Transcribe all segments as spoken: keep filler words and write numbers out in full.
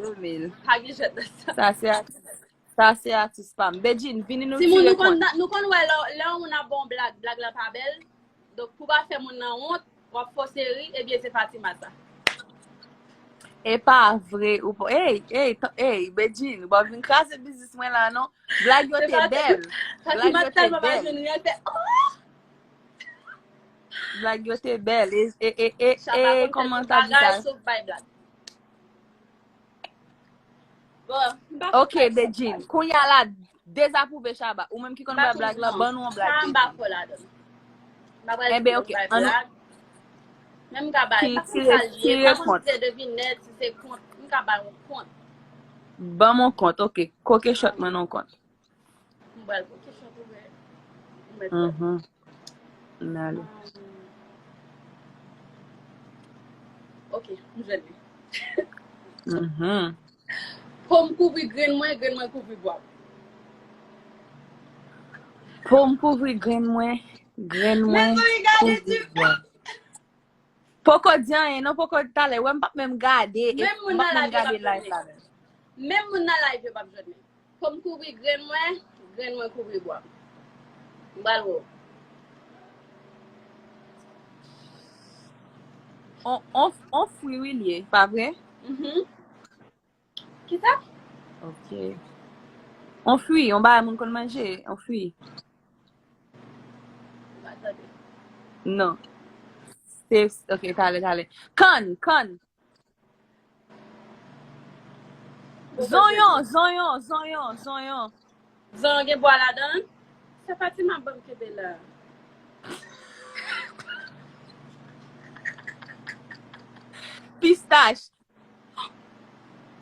Gwo mil. Pa gen jwèt nan sa. Sa se atis, sa se atis pa m. Bedjine, vini nou tire kont. Timoun, nou konn, nou konn wè lè, lè yon moun ap ba w blag, blag la pa bèl. Donk, pou pa fè moun nan wont, w ap fòse ri, ebyen se Fatima sa. E pa vre, ou pa, ey, ey, t-, ey, Bedjine, ou pa vin kraze biznis mwen la, non. Blag yo te bèl. Blag yo te bèl. Blag yo te bèl. E, e, e, e, e, kòman ta di sa? Sof bay blag. Bon, m pa fè sa. Ok, Bedjine, kounye a la, dezapwouve Shabba. Ou menm ki konn bay blag la, ban nou yon blag, Bedjine. Sa m pa fò ladan. M pa pral di bay blag. Men m ka bay, m pa konn sa l ye, m pa konn si se devinèt, si se kont, m ka bay yon kont. Ban m yon kont, ok. Koke shot mwen nan yon kont. M pral koke shot ouvè. M mèt wè. Mhm. N ale. Um, ok, m jwenn li. Mhm. Po m kouvri grenn mwen, grenn mwen kouvri bwa m. Po m kouvri grenn mwen, grenn mwen kouvri bwa m. Poko di anyen, non, poko di talè. Wè, m p ap menm gade, e m p ap menm gade live la menm. Menm moun nan live yo p ap jwenn li. Po m kouvri grenn mwen, grenn mwen kouvri bwa m. M pral wè w. On, on, on fwi wi l ye, pa vre? Mhm. Kisa? Ok. On fwi, on bagay moun konn manje, on fwi. M pa tande. Non. Se, ok, talè, talè. Kann, kann. Zonyon, zonyon, zonyon, zonyon. Zonyon gen bwa ladan l? Se Fatima ban m kenbe la. Pistach.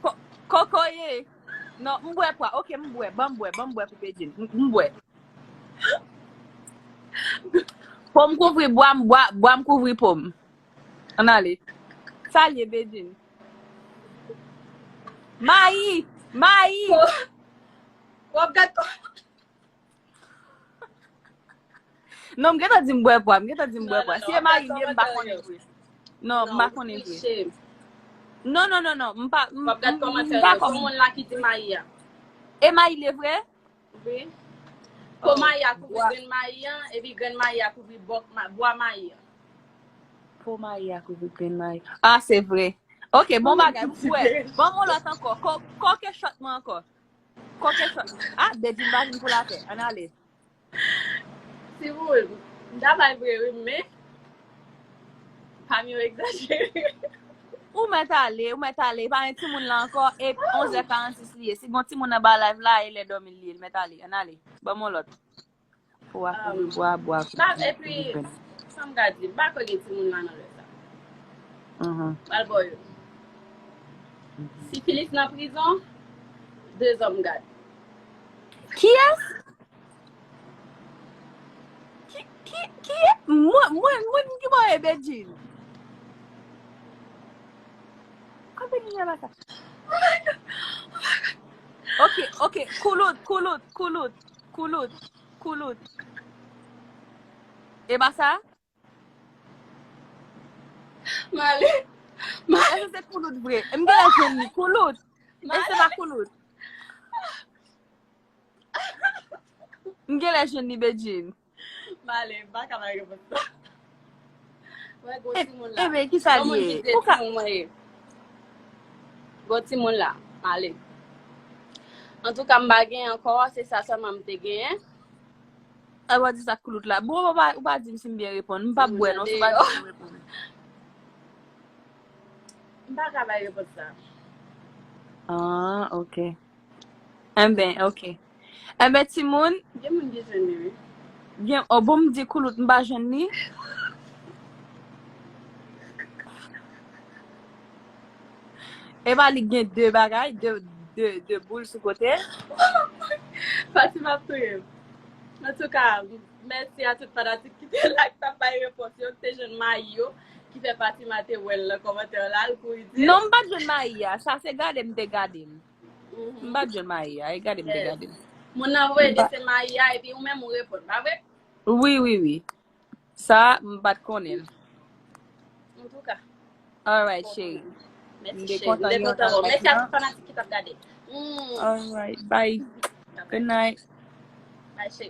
Ko-, kokoye. Non, m bwè pwa. Ok, m bwè. Ban m bwè. Ban m bwè pou Bedjine. M, m bwè. Po m kouvri bwa m, bwa, bwa m kouvri po m. Ann ale. Sa l ye, Bedjine? Mayi! Mayi! W ap gad kò. Non, m gentan di m bwè pwa, m gentan di m bwè pwa. Si e mayi m ye, m pa konnen vre. Non, m pa konnen vre. Non, non, non, non, m pa, m, m, m pa konnen. Moun la ki di mayi a. E mayi l ye vre? Wi. Po mayi a kouvri grenn mayi an, epi grenn mayi a kouvri bòk ma-, bwa mayi an. Po mayi a kouvri grenn mayi. Ah, se vre. Ok, bon bagay, m kwè. Ban m yon lòt ankò. Ko-, koke shot mwen ankò. Koke shot. Ah, Bedjine pa vin pou latè. Ann ale. Timoun, m ta bay vre wi, men pa m yo egzajere. Ou mèt ale, ou mèt ale. Pa gen timoun la ankò, e onz è karannsis li ye. Si gon timoun anba live la, e lè dòmi li ye, li mèt ale. Ann ale. Ban m yon lòt. Pou a kouvri bwa, bwa kouvri grenn. Epi, sa m ka di, m pa kwè gen timoun la nan lè sa. Mhm. Al bò yo. Sifilis nan prizon, de zòm gad. Kiyès? Ki, ki, ki, mwen, mwen, mwen ki bò e Bedjine? Kote ki gen la sa? Ok, ok, koulout, koulout, koulout, koulout, koulout. E pa sa? Male. Male. Èske se koulout vre? M genlè jwenn li. Koulout. E se pa koulout. M genlè jwenn li, Bedjine. Male, m pa ka bay repons la. Wè, gwo timoun la. Ebe, kisa li ye? Gwo timoun mwen ye. Gwo timoun la, male. Antouka, m pa gen ankò, se sa sèlman m te genyen. Apa di sa koulout la. Bon, ou pa, ou pa di m si m byen reponn. M p ap bwè non, si ou pa di m reponn. M pa ka bay repons sa. Ah, ok. Enben, ok. Enben, timoun. Gen moun ki jwenn li, wi. Gen, oh, bon, m di koulout, m pa jwenn li. Epa li gen de bagay, de, de, de boul sou kote. Fatima ap touye m. Antouka, mèsi a tout fanatik ki te la, ki t ap bay repons yo, ki te jwenn mayi yo, ki fè Fatima te wè l nan kòmantè la, l kouri di l. Non, m pa t jwenn mayi a. Sa se gade m te gade m. M pa t jwenn mayi a. E gade m te gade m. Moun nan voye di se mayi a, epi ou menm ou reponn, pa vre? Wi, wi, wi. Sa, m pa t konnen l. Antouka. Alright, cheri. Mèsi cheri, m te kontan wè w. Mèsi a tout fanatik ki t ap gade. Alright, bye. Good night. Bye cheri.